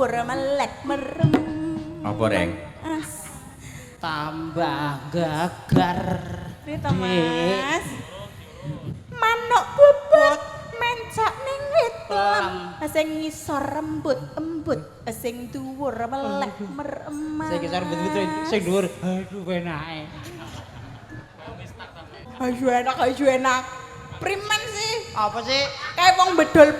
dhuwur melek merem. Apa, Reng? As. Tambah gagar. Piye to, Mas? Manuk bubut mencak ning wit lem, sing ngisor rembut embut, sing dhuwur melek merem. Sing ngisor embut-embut, sing dhuwur aduh enake. Ayo enak, ayo enak. Primen sih? Apa sih? Kayak wong bedol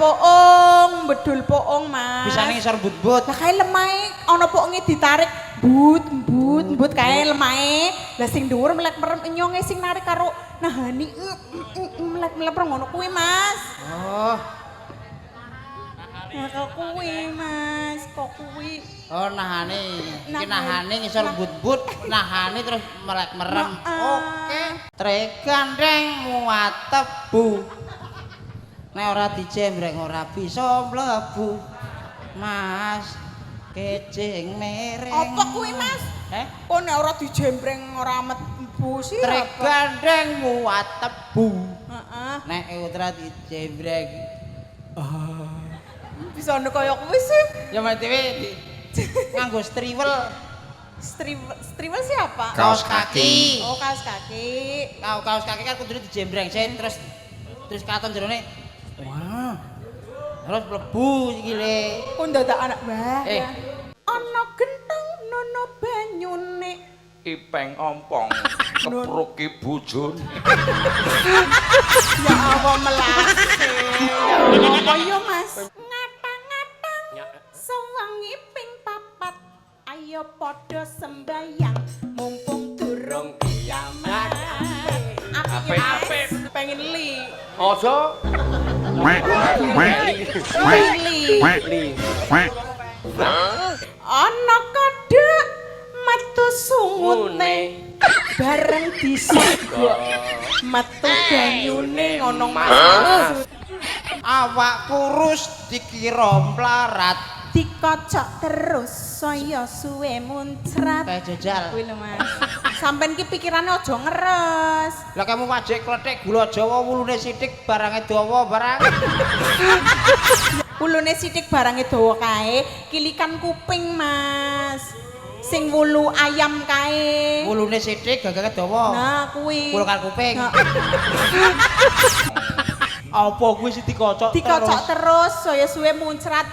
poong, Mas. Bisa ngisor but-but. Lah kae lemahe ana poonge ditarik but but but kae lemahe. Lah sing dhuwur melek merem nyonge sing narik karo nahani melek melek ngono kuwi, Mas. Oh. Nah kok kuwi, Mas, kok kuwi. Oh, nahane. Iki nahane ngisor but-but, nahane terus melek merem. Oke. Trek gandeng muat tebu. Nek ora dijembreng ora bisa mlebu. Mas, kecing miring. Apa kuwi, Mas? Eh? Kok nek ora dijembreng ora mlebu sih? Trek gandeng muat tebu. Heeh. Nek ora dijembreng. Bisa ono kaya kuwi sih. Ya Mas dhewe nganggo striwel. Striwel siapa? Kaos kaki. Oh, kaos kaki. Kaos kaki kan kudune dijembreng sih terus terus katon jerone. Wah. Terus mlebu sikile. Kok ndadak anak wah. Eh. Ana genteng nono banyune. Ipeng ompong kepruki bojone. Ya Allah melase. Apa yo, Mas? Ngatang-ngatang sewengi ping papat. Ayo padha sembayang mumpung durung kiamat. Apik Apik. Pengen li. Aja Pengen li. li. Ana kodhok metu sungute bareng disogok metu banyune ngono Mas. Awak kurus dikira mlarat. Dikocok terus saya suwe muncrat. Kayak jajal. Kuwi lho Mas. Sampeyan ki pikirane aja ngeres. Lah kamu wajik kletik gula Jawa wulune sithik barange dawa barang. Wulune sithik barange dawa kae, kilikan kuping Mas. Sing wulu ayam kae. Wulune sithik gagange dawa. Nah, kuwi. Wulu kan kuping. Nah, Apa kuwi sing dikocok? Dikocok terus saya suwe muncrat.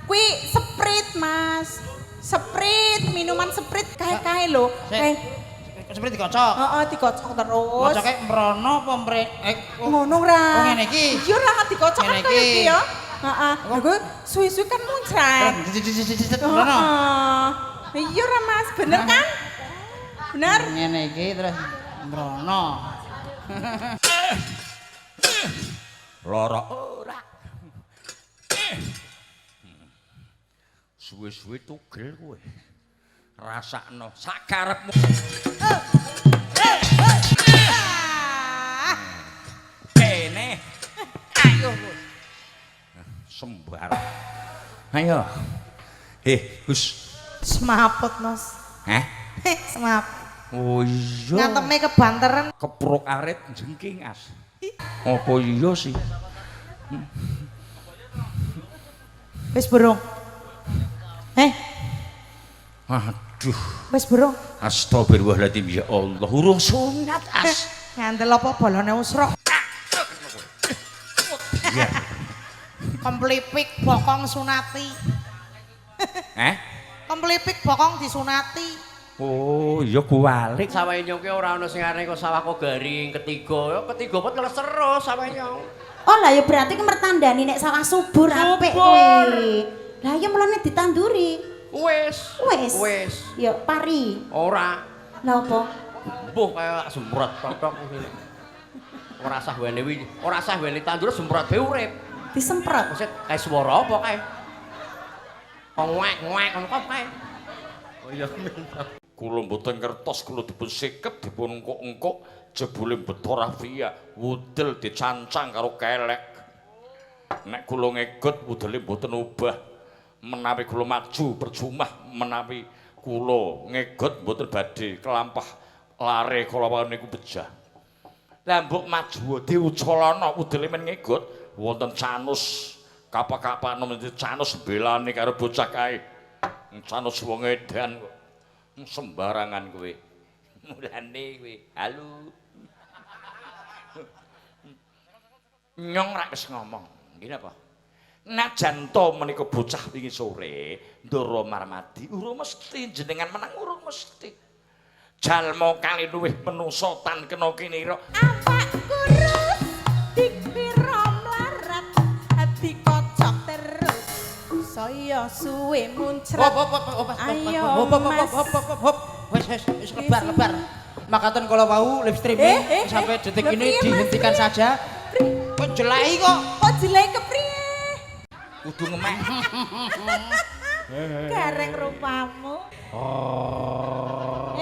Kuwi Sprite, Mas. Sprite, minuman Sprite kae-kae lho. Kae. Seperti dikocok. Heeh, dikocok terus. Kocoke mrono apa mre Ngono ora. Oh, ngene iki. Iya ora dikocok kan Ngene kaya iki. iki ya. Heeh. Lha kuwi suwi-suwi kan muncrat. Mrono. Heeh. Iya ora Mas, bener kan? Bener. Ngene iki terus mrono. Lara ora. Suwe-suwe tugel kowe. Rasakno sakarepmu. Kene. Ayo. Sembar. Ayo. Gus. Semaput, Mas. Heh? Semaput. Oh iya. Nganteme kebanteran. Keprok arit jengking as. Apa iya sih? Wis burung. Aduh. Wis burung. Astagfirullahaladzim ya Allah. Urung sunat as. Ngandel apa bolone usrok. Iya. Kemplipik bokong sunati. Eh? Kemplipik bokong disunati. Oh, iya kuwalik. Sawah nyong ki ora ana sing arane kok sawah kok garing ketiga. Ya ketiga pot leles terus sawah nyong. Oh lah ya berarti ki mertandani nek sawah subur apik kuwi. Lah ya mulane ditanduri. Wis. Wis. Wis. Ya pari. Ora. Lah apa? Mbuh kaya semprot totok ngene. Ora sah wene wi, ora sah wene tandur semprot be urip. Disemprot. Maksud kae swara apa kae? Ngwek-ngwek ngono kok kae. Oh iya. Kula mboten ngertos kula dipun sikep dipun engkuk-engkuk jebule beto rafia wudel dicancang karo kelek. Nek kula ngegot wudele mboten obah. Menawi kula maju percuma, menawi kula ngegot mboten badhe kelampah lare kala wau niku pejah. Lah mbok maju diucalana wudele men ngegot wonten canus kapak-kapak nomen canus belane karo bocah kae. Sanus wong edan kok. Sembarangan kowe. Mulane kowe. Halo. Nyong rak wis ngomong. Nggih napa? Najan to menika bocah wingi sore, Ndara Marmadi urung mesti jenengan menang urung mesti. Jalma kali luwih menungsa tan kena kinira. Awak kurus dikira mlarat, dikocok terus saya suwe muncrat. Hop hop hop hop hop hop hop hop hop. Wes wes wis lebar lebar. Makaten kala wau live streaming sampai detik ini dihentikan saja. Kok jelai kok? Kok jelai kepriye? Kudu ngemek. Gareng rupamu. Oh.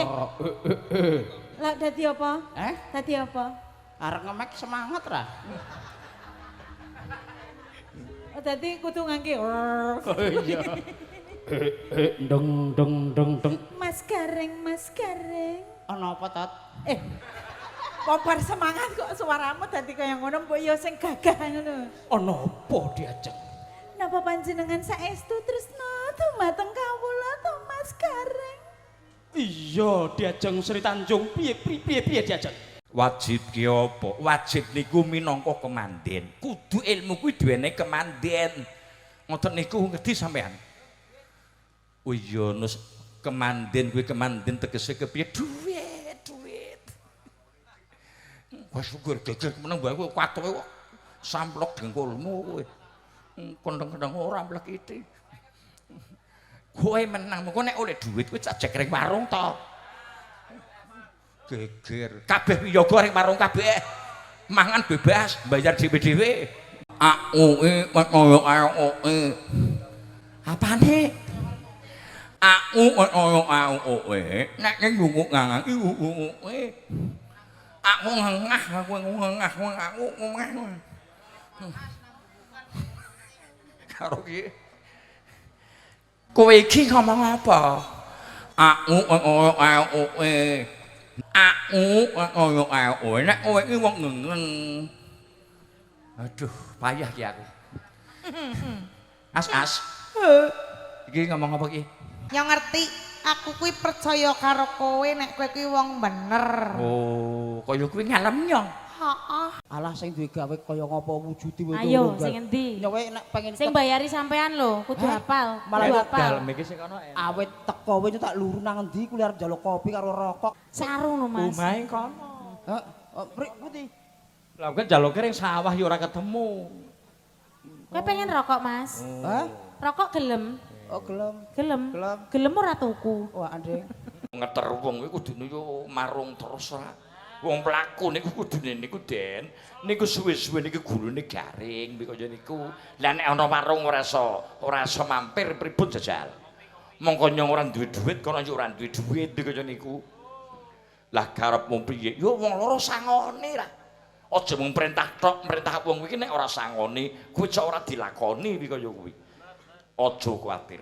Lah dadi apa? Eh? Dadi apa? Arep ngemek semangat ra? Oh, dadi kudu ngangge. Oh iya. Deng deng deng deng. Mas Gareng, Mas Gareng. Ana apa, Tot? Kobar semangat kok suaramu dadi kaya ngono mbok ya sing gagah ngono. Ana apa diajeng? Napa panjenengan saestu tresna dumateng kawula to Mas Gareng? Iya, diajeng Sri Tanjung piye piye piye diajeng? Wajib ki apa? Wajib niku minangka kemanden. Kudu ilmu kuwi duwene kemanden. Ngoten niku ngerti sampean? Oh iya, nus kemanden kuwi kemanden tegese kepiye? Duit, duit. Wah syukur geger meneng wae kowe katoke kok samplok dengkulmu kowe. Kendeng-kendeng ora mlekiti. Kowe menang mengko nek oleh duit kowe cajek ring warung to. Geger. Kabeh wiyaga ring warung kabeh. Mangan bebas, bayar dhewe-dhewe. A U I O A O I. Apane? A U O A O I. Nek ngungu ngang I U U I. Aku ngengah, aku ngengah, aku ngengah. Karo ki. Kowe iki ngomong apa? A U O A O E. A U O A O. Nek kowe iki wong ngengeng. Aduh, payah ki aku. As as. Iki ngomong apa ki? Ya ngerti, aku kuwi percaya karo kowe nek kowe kuwi wong bener. Oh, kaya kuwi ngalem nyong. Heeh. Alah sing duwe gawe kaya ngopo wujude wae. Ayo sing endi? Nyawe nek pengen sing bayari sampean lho, kudu hafal. Malah kudu hafal. Dalem iki sing kono awet teko wae tak luru nang endi kuwi arep njaluk kopi karo rokok. Sarung lho, Mas. Omahe kono. Heeh, prik putih. Lah kan njaluke ring sawah ya ora ketemu. Kowe pengen rokok, Mas? Hah? Rokok gelem? Oh, gelem. Gelem. Gelem. Gelem ora tuku. Wah, Andeng. Ngeter wong kuwi kudune yo marung terus ora. Wong mlaku niku kudune niku Den, niku suwe-suwe niku gulune garing kaya niku. Lah nek ana warung ora iso mampir pripun jajal. Mongko nyong ora duwe dhuwit kono yo ora duwe dhuwit kaya niku. Lah karepmu piye? Yo wong loro sangone lah. Aja mung perintah tok, perintah wong kuwi nek ora sangone, kuwi cok ora dilakoni kuwi kaya kuwi. Aja kuwatir.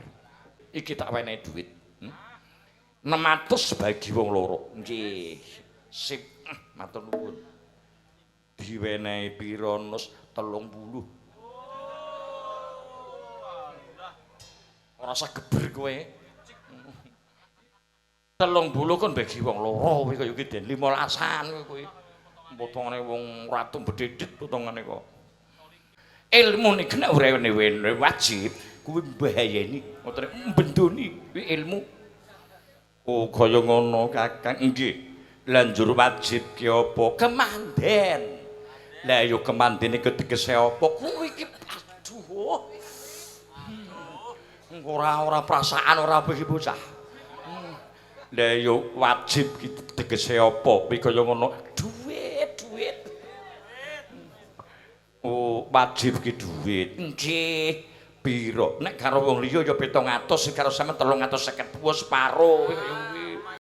Iki tak wenehi dhuwit. 600 bagi wong loro. Nggih. Sip. Matur nuwun. Diwenehi pira nus 30. Ora usah geber kowe. 30 kon bagi wong loro kowe kaya ki den 15-an kowe. Potongane wong ratu bedhedhit potongane kok. Ilmu niki nek ora wene-wene wajib kuwi mbahayani, ngoten mbendoni kuwi ilmu. Oh kaya ngono Kakang. Nggih. Lanjur wajib ki apa? Kemanden. Lah yo kemandene ketegese apa? Kuwi iki aduh. Ora perasaan ora apa iki bocah. Lah yo wajib ki tegese apa? Kuwi kaya ngono. Duit, duit. Oh, wajib ki duit. Nggih. Piro? Nek karo wong liya ya 700, karo sampean 350 separo kuwi kaya kuwi.